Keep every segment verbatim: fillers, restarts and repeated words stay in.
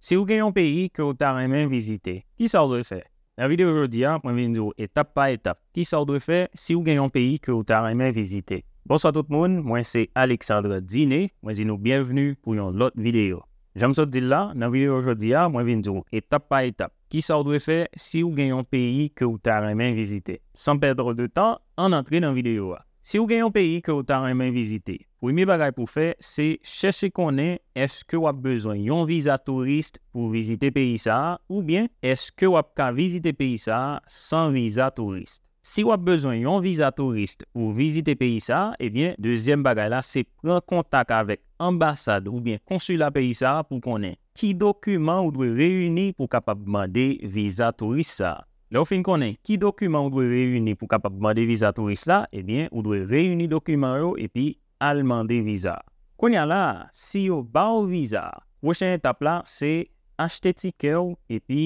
Si w gen yon peyi ke w ta renmen vizite, kisa w dwe fè? Nan videyo jodi a, mwen vin di w etap pa etap kisa w dwe fè si w gen yon peyi ke w ta renmen vizite. Bonswa tout moun, mwen se Alexandre Dine, mwen di nou byenvni pou yon lòt videyo. Jan m sot di l la, nan videyo jodi a, mwen vin di w etap pa etap kisa w dwe fè si w gen yon peyi ke w ta renmen vizite. San pèd twòp de tan, ann antre nan videyo a. Si w gen yon peyi ke w ta renmen vizite, premye bagay pou w fè, se chèche konnen èske w ap bezwen yon viza touris pou w vizite peyi sa a, oubyen èske w ap ka vizite peyi sa a san viza touris. Si w ap bezwen yon viza touris pou w vizite peyi sa a, ebyen, dezyèm bagay la, se pran kontak avèk anbasad oubyen konsila peyi sa a pou konnen ki dokiman ou dwe reyini pou w kapab mande viza touris sa a. Lè w fin konnen ki dokiman ou dwe reyini pou w kapab mande viza touris la, ebyen, ou dwe reyini dokiman yo epi al mande viza a. Kounye a la a, si yo ba w viza a, pwochen etap la se achte tikè w epi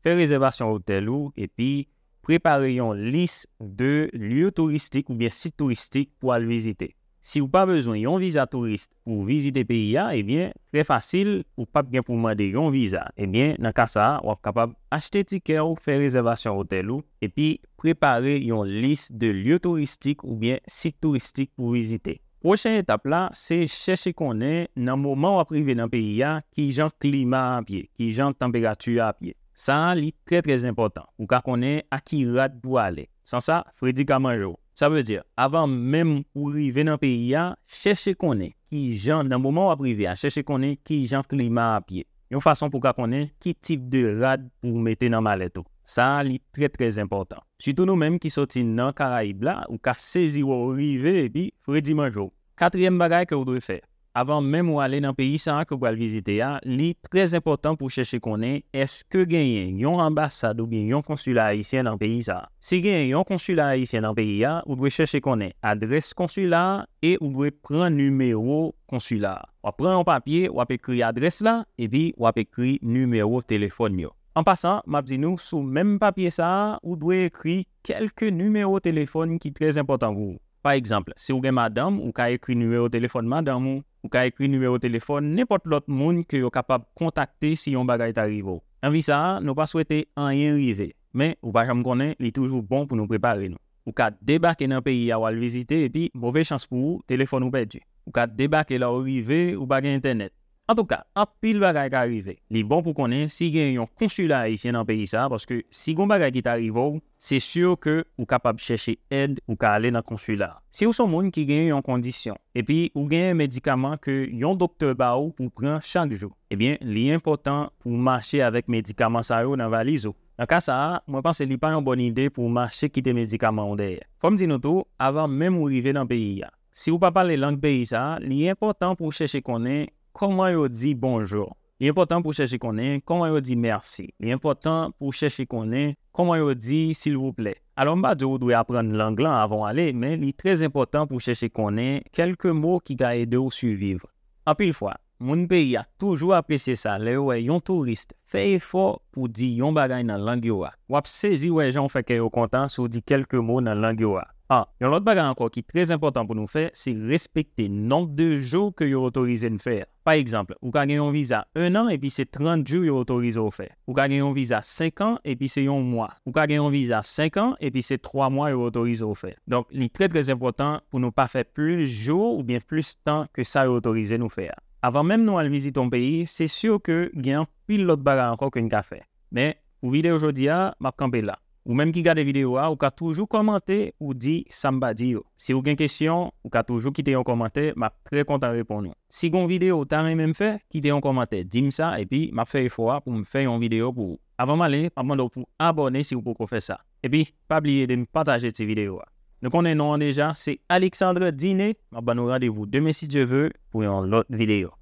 fè rezèvasyon otèl ou epi prepare yon lis de lye touristik oubyen sit touristik pou al vizite. Si w pa bezwen yon viza touris pou w vizite peyi a, ebyen, trè fasil, ou p ap gen pou w mande yon viza. Ebyen, nan ka sa a, w ap kapab achte tikè w, fè rezèvasyon otèl ou, epi prepare yon lis de lye touristik oubyen sit touristik pou w vizite. Pwochen etap la, se chèche konnen nan moman w ap rive nan peyi a, kijan klima a ap ye, kijan tanperati a ap ye. Sa a, li trè, trè enpòtan. Ou ka konnen a ki rad pou w ale. San sa, fredi ka manje w. Sa vle di, avan menm ou rive nan peyi a, chèche konnen kijan, nan moman w ap rive a, chèche konnen kijan klima a ap ye. Yon fason pou w ka konnen ki tip de rad pou w mete nan malèt ou. Sa a, li trè, trè enpòtan. Sitou nou menm ki soti nan Karayib la, ou ka sezi wè w rive epi fredi manje w. Katriyèm bagay ke w dwe fè, avan menm ou ale nan peyi sa a ke w pral vizite a, li trè enpòtan pou w chèche konnen èske genyen yon anbasad oubyen yon konsila ayisyen nan peyi sa a. Si genyen yon konsila ayisyen nan peyi a, ou dwe chèche konnen adrès konsila a e ou dwe pran nimewo konsila a. W ap pran yon papye, w ap ekri adrès la, epi w ap ekri nimewo telefòn yo. An pasan, m ap di nou, sou menm papye sa a, ou dwe ekri kèlke nimewo telefòn ki trè enpòtan pou ou. Pa egzanp, si w gen madanm, ou ka ekri nimewo telefòn madanm ou, ou ka ekri nimewo telefòn nenpòt lòt moun ke yo kapab kontakte si yon bagay ta rive w. Nan vi sa a, nou pa swete anyen rive, men ou pa janm konnen, li toujou bon pou nou prepare nou. Ou ka debake nan peyi a w al vizite, epi move chans pou ou, telefòn ou pèdi. Ou ka debake la w rive, ou pa gen entènèt. Antouka, anpil bagay ka rive. Li bon pou konnen si gen yon konsila ayisyen nan peyi sa a, paske si gen yon bagay ki ta rive w, se si ke ou kapab chèche èd, ou ka ale nan konsila a. Si w se yon moun ki gen yon kondisyon, epi ou gen medikaman ke yon doktè ba ou pou pran chak jou, ebyen, li enpòtan pou w mache avèk medikaman sa yo nan valiz ou. Nan ka sa a, mwen panse li pa yon bòn ide pou w mache kite medikaman w dèyè. Fò m di nou tou, avan menm ou rive nan peyi a, si w pa pale lang peyi sa a, li enpòtan pou w chèche konnen kòman yo di bonjou. Li enpòtan pou w chèche konnen kòman yo di mèsi. Li enpòtan pou w chèche konnen kòman yo di silvouplè. Alò, m pa di w ou dwe aprann lang lan avan w ale, men li trè enpòtan pou w chèche konnen kèlke mo ki ka ede w siviv. Anpil fwa, moun peyi a toujou apresye sa lè yo wè yon touris fè efò pou di yon bagay nan lang yo a. W ap sezi wè jan w fè kè yo kontan si w di kèlke mo nan lang yo a. A, yon lòt bagay ankò ki trè enpòtan pou nou fè, se respekte nonb de jou ke yo otorize n fè a. Pa egzanp, ou ka gen yon viza en an epi se trant jou yo otorize w fè. Ou ka gen yon viza senk an epi se yon mwa. Ou ka gen yon viza senk an epi se twa mwa yo otorize w fè. Donk, li trè, trè enpòtan pou nou pa fè plis jou oubyen plis tan ke sa yo otorize nou fè a. Avan menm nou al vizite yon peyi, se si ke gen anpil lòt bagay ankò ke n ka fè. Men, pou videyo jodi a, m ap kanpe la. Ou menm ki gade videyo a, ou ka toujou kòmante ou di sa m pa di yo. Si w gen kesyon, ou ka toujou kite yon kòmantè, m ap trè kontan reponn ou. Si gen yon videyo ou ta renmen m fè, kite yon kòmantè, di m sa, epi m ap fè efò a pou m fè yon videyo pou ou. Avan m ale, m ap mande w pou abòne si w poko fè sa. Epi, pa bliye de m pataje ti videyo a. Nou konnen non an deja, se Alexandre Dine, m ap ban nou randevou demen si Dye ve pou yon lòt videyo.